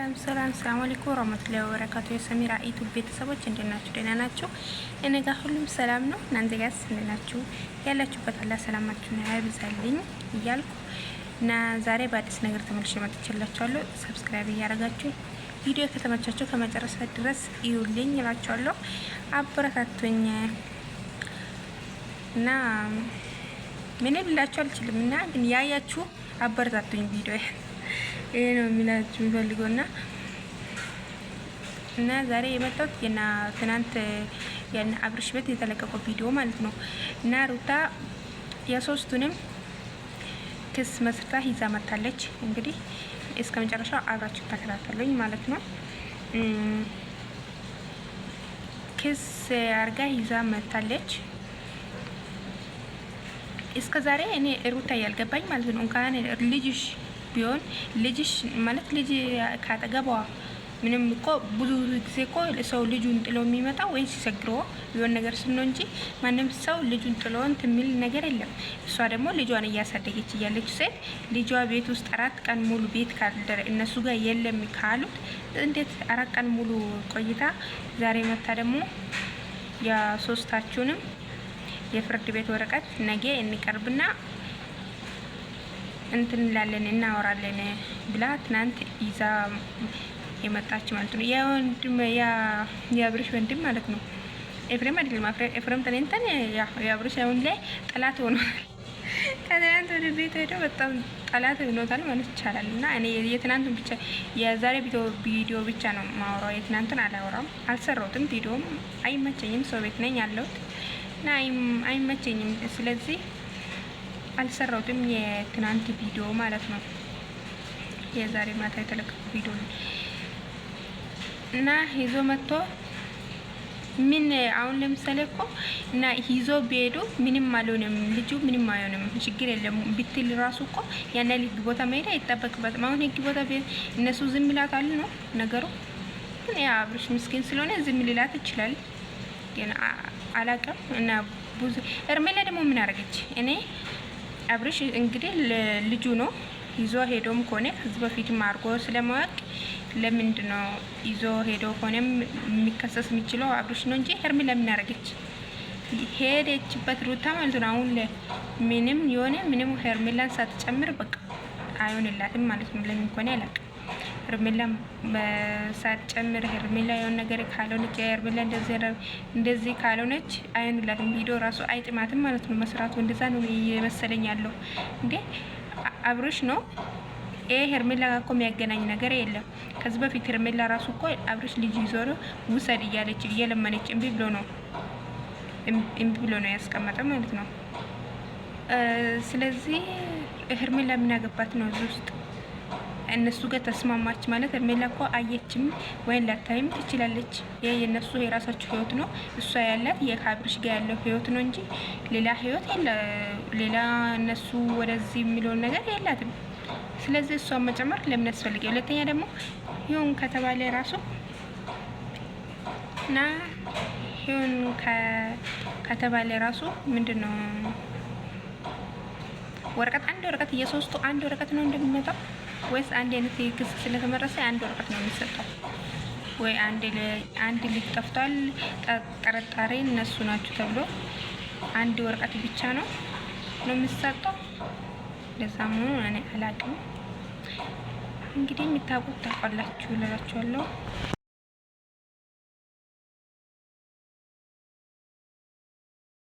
ሰላም ሰላም፣ ሰላም አለይኩም ወራህመቱላሂ ወበረካቱ። የሰሚራ ዩቲዩብ ቤተሰቦች እንዴት ናችሁ? ደህና ናችሁ? እኔ ጋር ሁሉም ሰላም ነው። እናንተ ጋርስ እንዴት ናችሁ? ያላችሁበት አላህ ሰላማችሁን ያብዛልኝ እያልኩ እና ዛሬ በአዲስ ነገር ተመልሼ መጥቼላችኋለሁ። Subscribe እያደረጋችሁ ቪዲዮ ከተመቻችሁ ከመጨረሻ ድረስ እዩልኝ እላችኋለሁ። አበረታቱኝ እና ምንም ልላችሁ አልችልም እና ግን ያያችሁ አበረታቱኝ ቪዲዮ ይሄ ነው የሚላችሁ የሚፈልገው እና ዛሬ የመጣሁት የና ትናንት የና አብርሽ ቤት የተለቀቀው ቪዲዮ ማለት ነው። እና ሩታ የሶስቱንም ክስ መስርታ ይዛ መታለች። እንግዲህ እስከ መጨረሻው አብራችሁ ተከታተሉኝ ማለት ነው። ክስ አርጋ ይዛ መታለች። እስከ ዛሬ እኔ ሩታ ያልገባኝ ማለት ነው እንኳን ልጅሽ ቢሆን ልጅሽ ማለት ልጅ ካጠገቧ ምንም እኮ ብዙ ጊዜ እኮ ሰው ልጁን ጥሎ የሚመጣው ወይ ሲሰግሮ የሆነ ነገር ስኖ እንጂ ማንም ሰው ልጁን ጥሎ እንትን የሚል ነገር የለም። እሷ ደግሞ ልጇን እያሳደገች እያለች ሴት ልጇ ቤት ውስጥ 4 ቀን ሙሉ ቤት ካልደረ እነሱ ጋር የለም ካሉት እንዴት 4 ቀን ሙሉ ቆይታ ዛሬ መታ ደግሞ የሶስታችሁንም የፍርድ ቤት ወረቀት ነገ እንቀርብና እንትን እንላለን እናወራለን ብላ ትናንት ይዛ የመጣች ማለት ነው። የወንድም የአብርሽ ወንድም ማለት ነው። ኤፍሬም አይደለም፣ ኤፍሬም ተነንተን የአብርሽ አሁን ላይ ጠላት ሆኗል። ከትናንት ወደ ቤት ሄዶ በጣም ጠላት ሆኖታል ማለት ይቻላል። እና እኔ የትናንቱን ብቻ የዛሬ ቪዲዮ ብቻ ነው ማወራው። የትናንቱን አላወራም፣ አልሰራሁትም። ቪዲዮም አይመቸኝም፣ ሰው ቤት ነኝ ያለሁት እና አይመቸኝም። ስለዚህ አልሰራሁትም የትናንት ቪዲዮ ማለት ነው። የዛሬ ማታ የተለቀቁ ቪዲዮ ነው እና ይዞ መጥቶ ምን አሁን ለምሳሌ እኮ እና ይዞ ቢሄዱ ምንም አልሆንም፣ ልጁ ምንም አይሆንም፣ ችግር የለም ብትል ራሱ እኮ ያን ያህል ህግ ቦታ መሄድ አይጠበቅበትም። አሁን ህግ ቦታ እነሱ ዝም ይላታል ነው ነገሩ። ግን ያ አብርሽ ምስኪን ስለሆነ ዝም ሊላት ይችላል። ግን አላቅም እና ብዙ ሄርሜላ ደግሞ ምን አደረገች? እኔ አብርሽ እንግዲህ ልጁ ነው ይዞ ሄዶም ከሆነ ከዚህ በፊትም አድርጎ ስለማወቅ ለምንድን ነው ይዞ ሄዶ ከሆነም የሚከሰስ የሚችለው አብርሽ ነው እንጂ ሄርሜላ ለምን አደረገች? ሄደችበት ሩታ ማለት ነው። አሁን ምንም የሆነ ምንም ሄርሜላን ሳትጨምር በቃ አይሆንላትም ማለት ነው። ለምን ከሆነ አላውቅም። ሄርሜላ ሳትጨምር ሄርሜላ የሆነ ነገር ካልሆነች ሄርሜላ እንደዚህ ካልሆነች አይሆንላትም። ቪዲዮ ራሱ አይጥማትም ማለት ነው መስራቱ። እንደዛ ነው የመሰለኝ ያለው እንዴ አብርሽ ነው ይሄ ሄርሜላ ጋር እኮ የሚያገናኝ ነገር የለም። ከዚህ በፊት ሄርሜላ ራሱ እኮ አብርሽ ልጅ ይዞ ውሰድ እያለች እየለመነች እምቢ ብሎ ነው ያስቀመጠ ማለት ነው። ስለዚህ ሄርሜላ ምን ያገባት ነው እዚህ ውስጥ? እነሱ ጋር ተስማማች ማለት ሄርሜላ እኮ አየችም ወይም ላታይም ትችላለች። ይሄ የእነሱ የራሳቸው ህይወት ነው። እሷ ያላት የካብርሽ ጋር ያለው ህይወት ነው እንጂ ሌላ ህይወት የለ፣ ሌላ እነሱ ወደዚህ የሚለውን ነገር የላትም። ስለዚህ እሷን መጨመር ለምን ያስፈልገ? ሁለተኛ ደግሞ ይሁን ከተባለ ራሱ እና ይሁን ከተባለ ራሱ ምንድን ነው ወረቀት አንድ ወረቀት የሶስቱ አንድ ወረቀት ነው እንደሚመጣው ወይስ አንድ አይነት ክስ ስለተመረሰ አንድ ወረቀት ነው የሚሰጠው? ወይ አንድ ልጅ ጠፍቷል ጠረጣሪ እነሱ ናቸው ተብሎ አንድ ወረቀት ብቻ ነው የሚሰጠው? ለዛ መሆኑን እኔ አላቅም። እንግዲህ የምታውቁት ታውቃላችሁ እላችኋለሁ።